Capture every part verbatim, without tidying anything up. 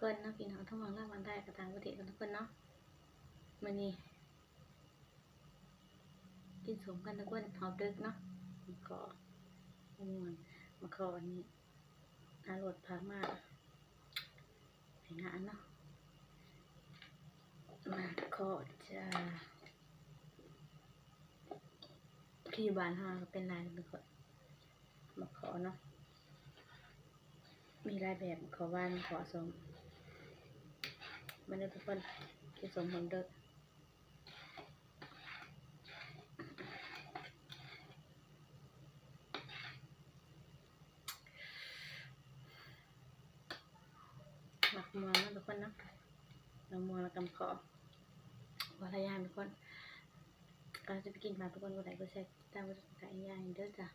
เพิ่นเนาะพี่น้อง ทั้งฝั่งลาวฝั่งไทยก็ต่างประเทศกันทุกคนเนาะ มื้อนี้กินส้มกันทุกคน ฮอบดึกเนาะ ขอม่วน มาขออันนี้ เอารถพามา ให้งานเนาะ มาขอจ้า ที่บ้านเฮาก็เป็นหลายทุกคน มาขอเนาะ มีหลายแบบ ขอหวาน ขอส้ม มาเด้อทุกคน กินส้มพร้อมเด้อ หมักม่วงเนาะทุกคนเนาะ หมักม่วงแล้วกำขอ บ่หลายอย่างทุกคน ก็จะไปกินมาทุกคน กดไลค์ กดแชร์ ติดตาม กดติดตามอีกอย่างเด้อจ้ะ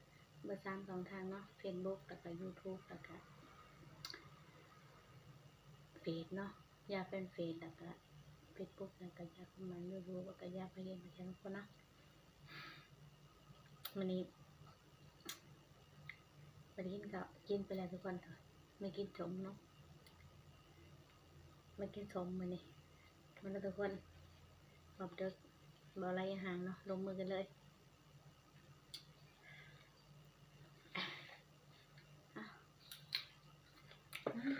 เบอร์สามสองทางเนาะ Facebook แล้วก็ YouTube แล้วก็ เฟซเนาะ ยาแฟนเฟซ แล้วก็ Facebook แล้วก็ยาคอมมัน YouTube แล้วก็ยาพะเยนมาแชร์ทุกคนเนาะ มื้อนี้ บ่ได้กินข้าว กินไปแล้วทุกคน มากินส้มเนาะ มากินส้มมื้อนี้ มาแล้วทุกคน ฮอบดึก บ่หลายอย่างเนาะ ลงมือกันเลย อ่ะ อืม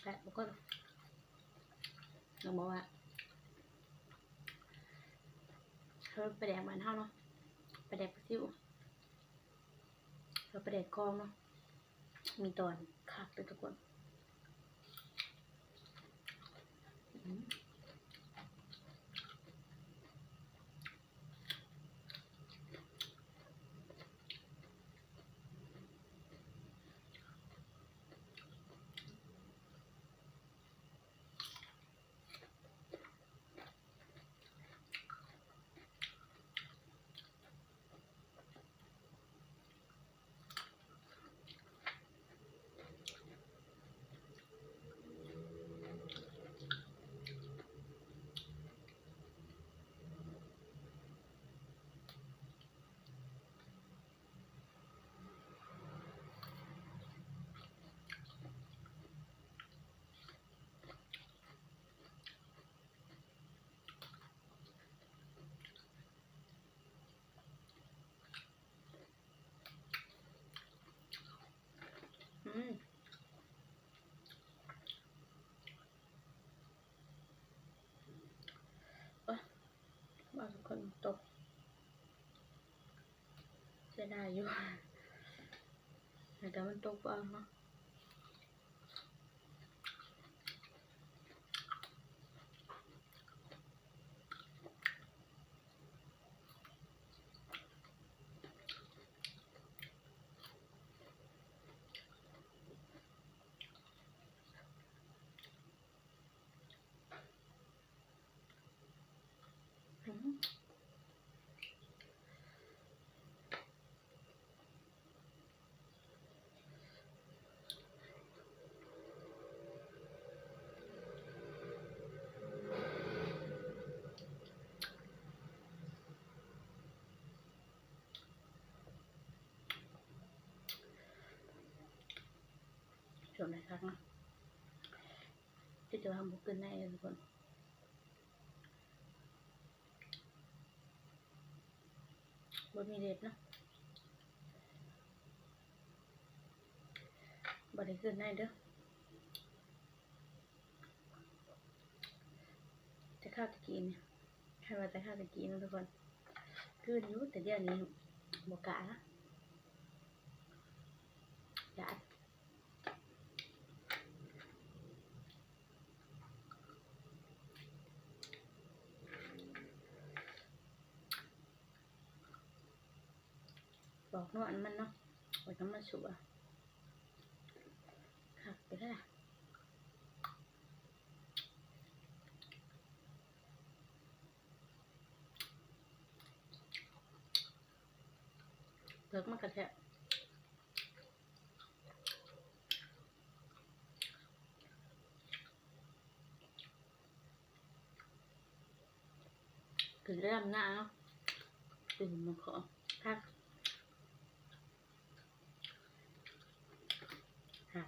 แซ่บทุกคน ต้องบอกว่า เออ ปลาแดกบ้านเฮาเนาะ ปลาแดกปลาซิว แล้วปลาแดกกองเนาะ มีตอนคักเลยทุกคน อืม อืม โอ๊ย ว่าทุกคนตก เสียดายอยู่ แต่มันตกบ่เอาเนาะ อืม ช่วงไหนคักเนาะ ที่จะทำบุกขึ้นในทุกคน บ่มีเล็บเนาะ บ่ได้ขึ้นในเด้อ แต่ข้าวตะกี้นี่ คันว่าแต่ข้าวตะกี้เนาะทุกคน ขึ้นอยู่ แต่เดี๋ยวนี้บ่กล้าละ ย้าน ปอกนวลมันเนาะ ไว้ก็มาสัว หักไปได้ เปลือกมันก็แทะ ขึ้นเริ่มหน้าเนาะ ตื่นมาขอพัก ค่ะ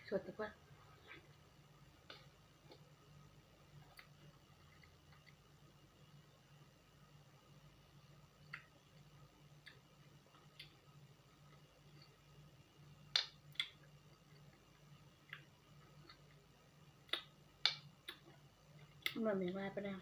สดดีกว่า มันไม่ว่าไปแล้ว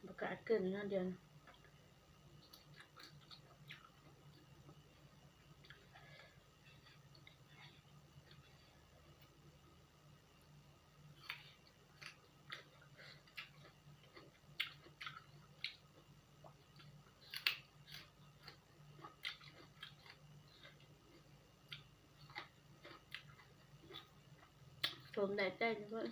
บ่กล้ากินเนาะเดี๋ยวนี้ สมได้ใจอยู่เว้ย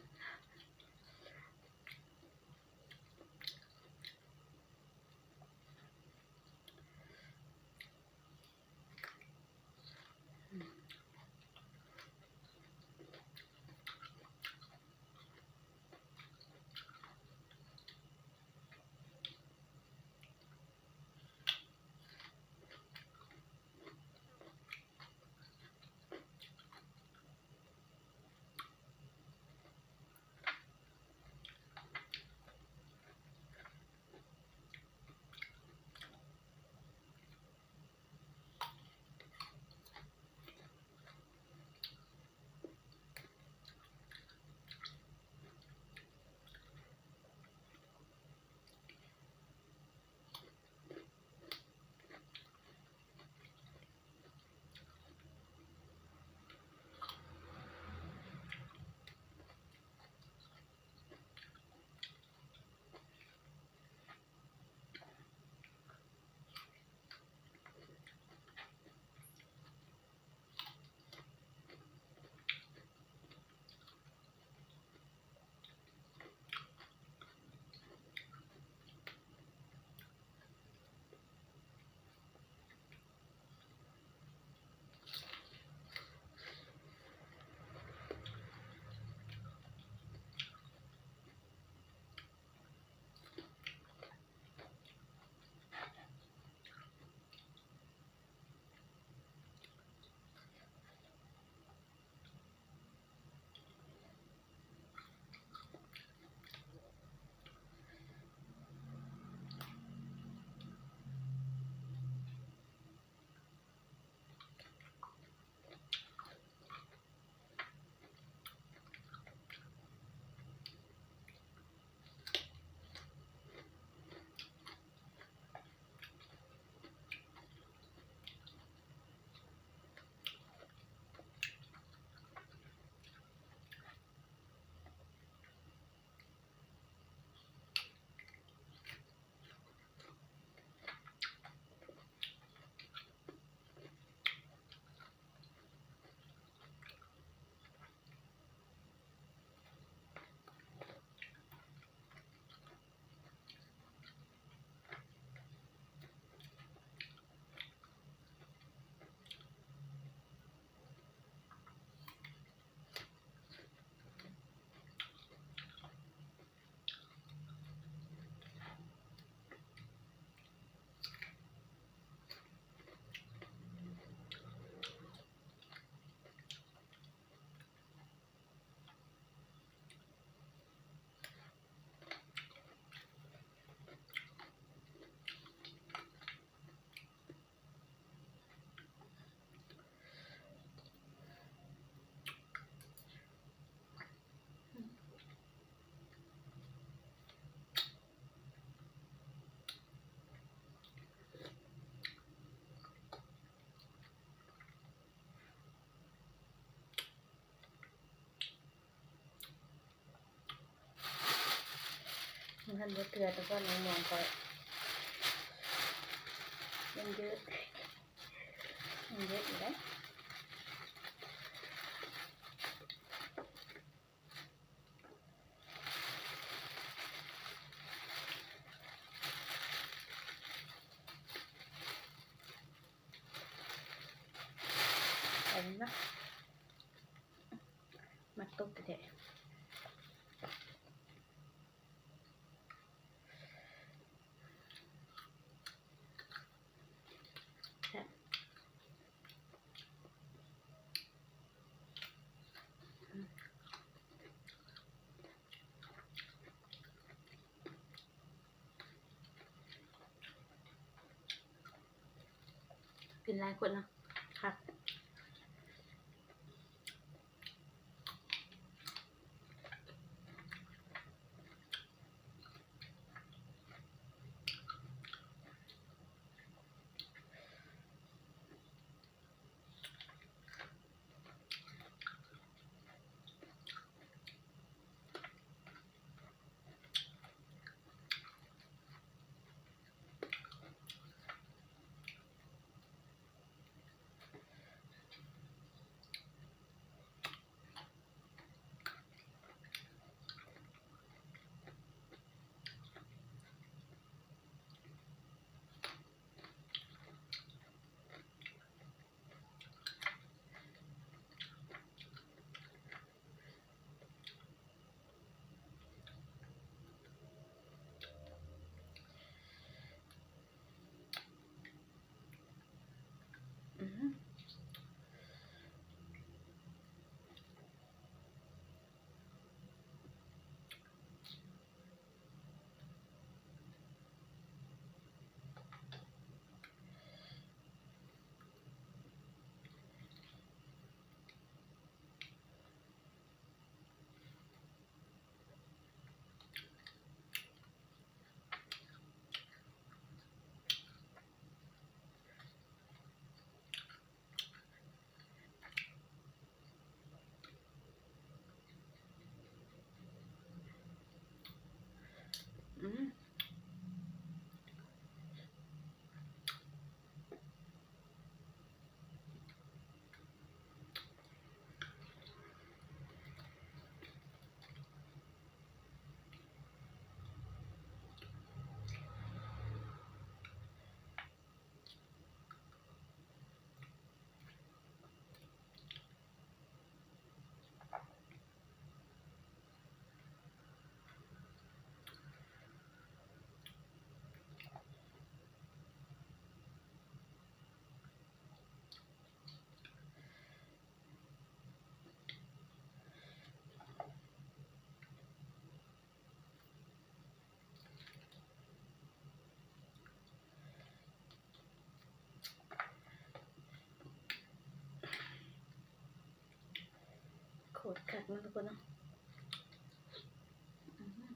มันทันบ่เทื่อแต่ก่อนมันม่วนกว่า มันเยอะ มันเยอะอยู่แล้ว กินหลายคนนะค่ะ อืม อืม โคตรคักเนาะทุกคนเนาะ อืม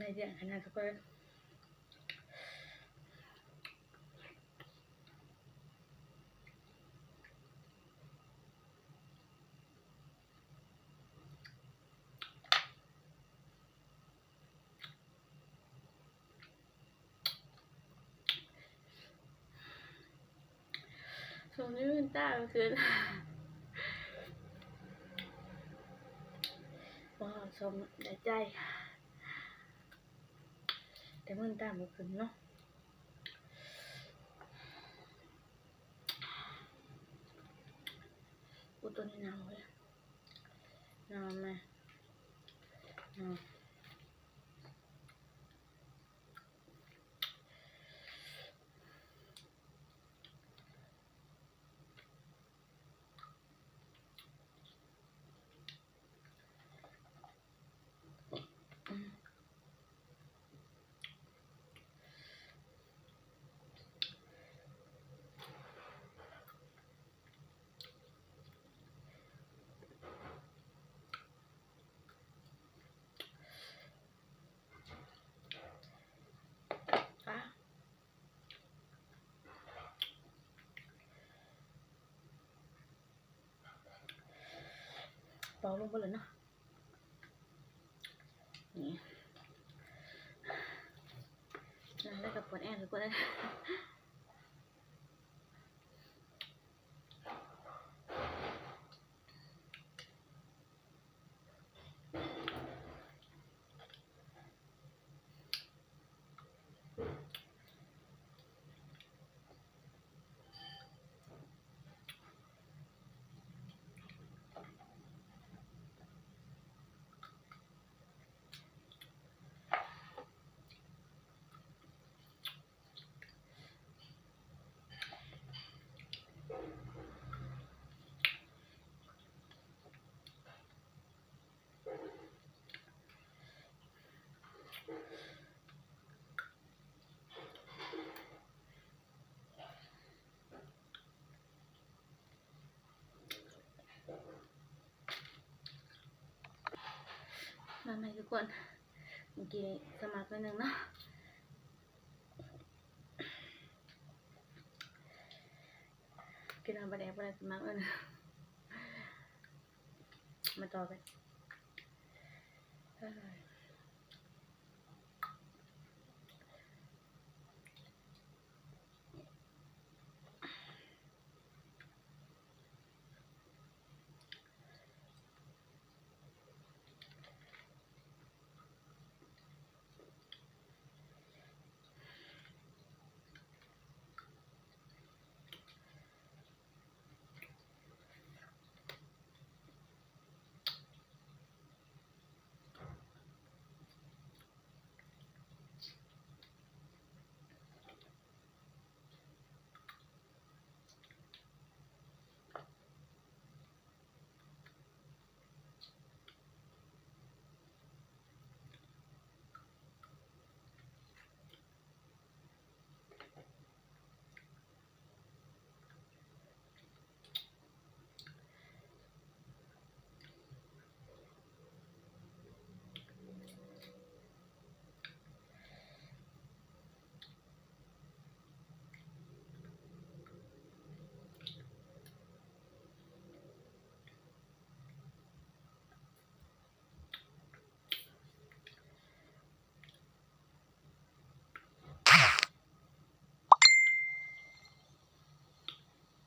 ได้เรื่องขนาดทุกคน สมนี่มันตามันคือ ว้าว สมได้ใจ แต่มันตามันคือเนาะ อุย ตัวนี้หนาวเว้ย หนาวไหม หนาว เป่าลงไปเลยเนาะ นี่ นั่นแล้วก็ปวดแอวเลย ปวดแอว มาใหม่ทุกคน เมื่อกี้สมัครไปหนึ่งเนาะ กินน้ำปลาแดกไปเลยสมัครเลย มาต่อไป เอ้ย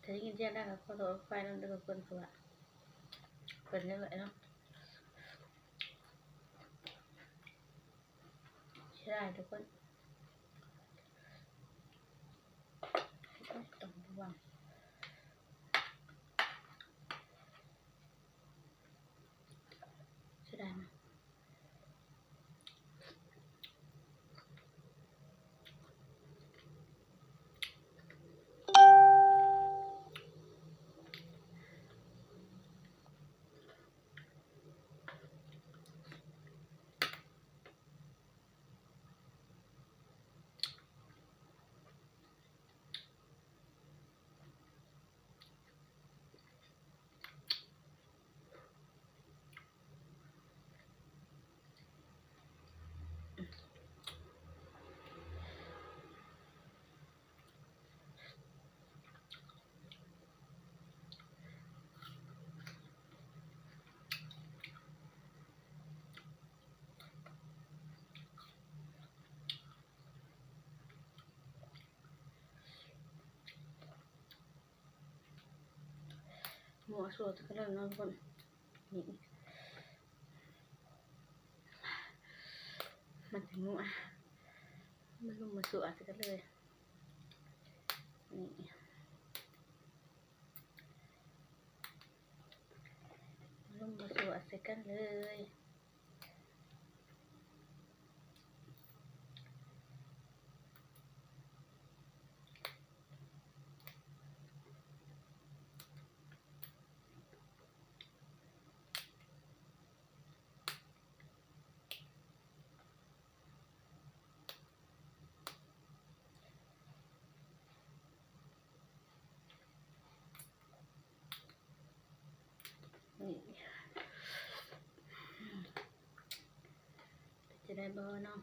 ถ้าได้ยินเสียงดังก็ขอโทษขออภัยนำเด้อทุกคน เพราะว่าเปิดเรื่องเลยเนาะ ใช่ได้ทุกคน ต้องระวัง เสียดายนะ Mua suot ka lang, no, kon. Ni. Mati mua. Malum masuat ka lang. Ni. Malum masuat ka lang. Pwede na ba, no?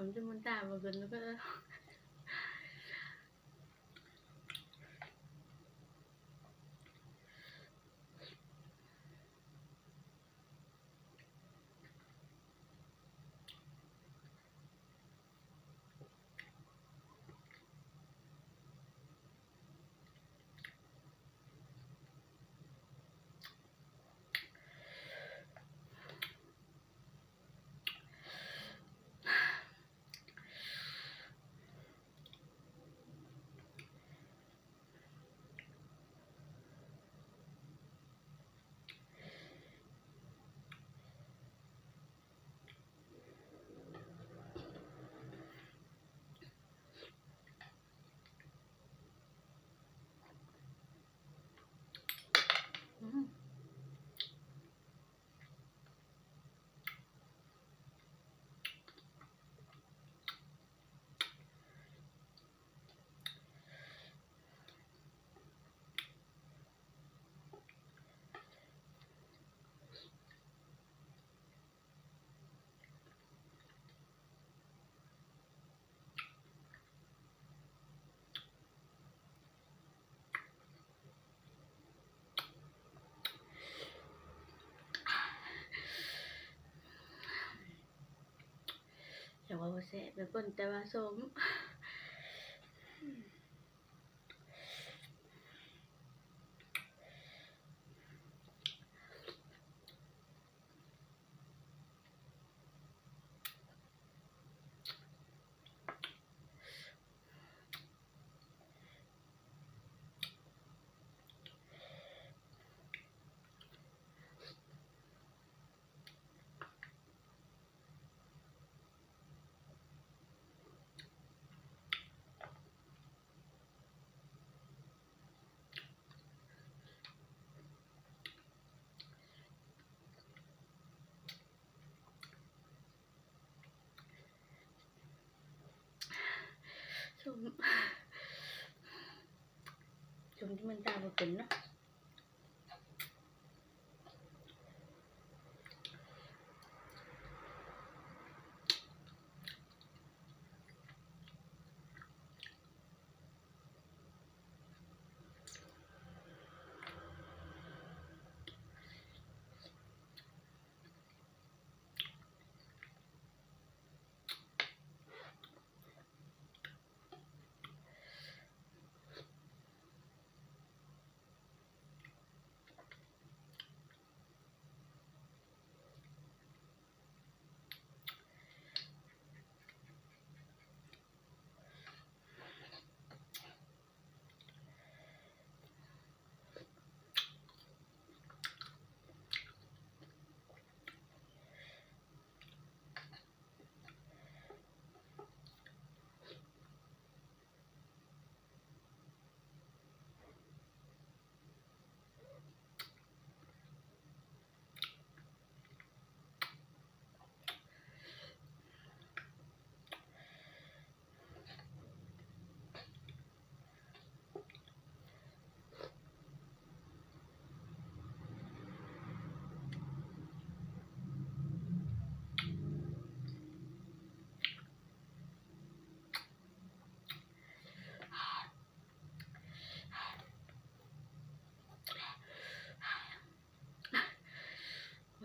Sampai muntah, bagus juga. แซ่บแบบเพิ่นแต่ว่าส้ม ส้ม ส้มที่มันตาบ่เป็นเนาะ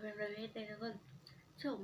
เป็นประเภทใดทุกคน ส้ม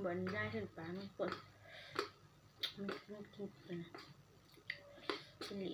บนได้ถึงปลามันปนมันมันกินกันนะกินหลี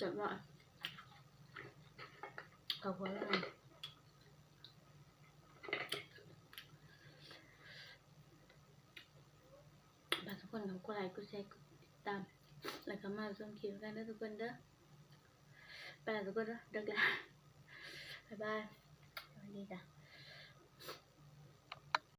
จับว่าเขาหัวแล้วไงฝากทุกคนกดไลค์กดแชร์กดติดตาม แล้วก็มาชมคลิปกันเด้อทุกคนเด้อ ไปแล้วทุกคนเด้อ เลิกแล้ว บ๊ายบาย สวัสดีจ้ะ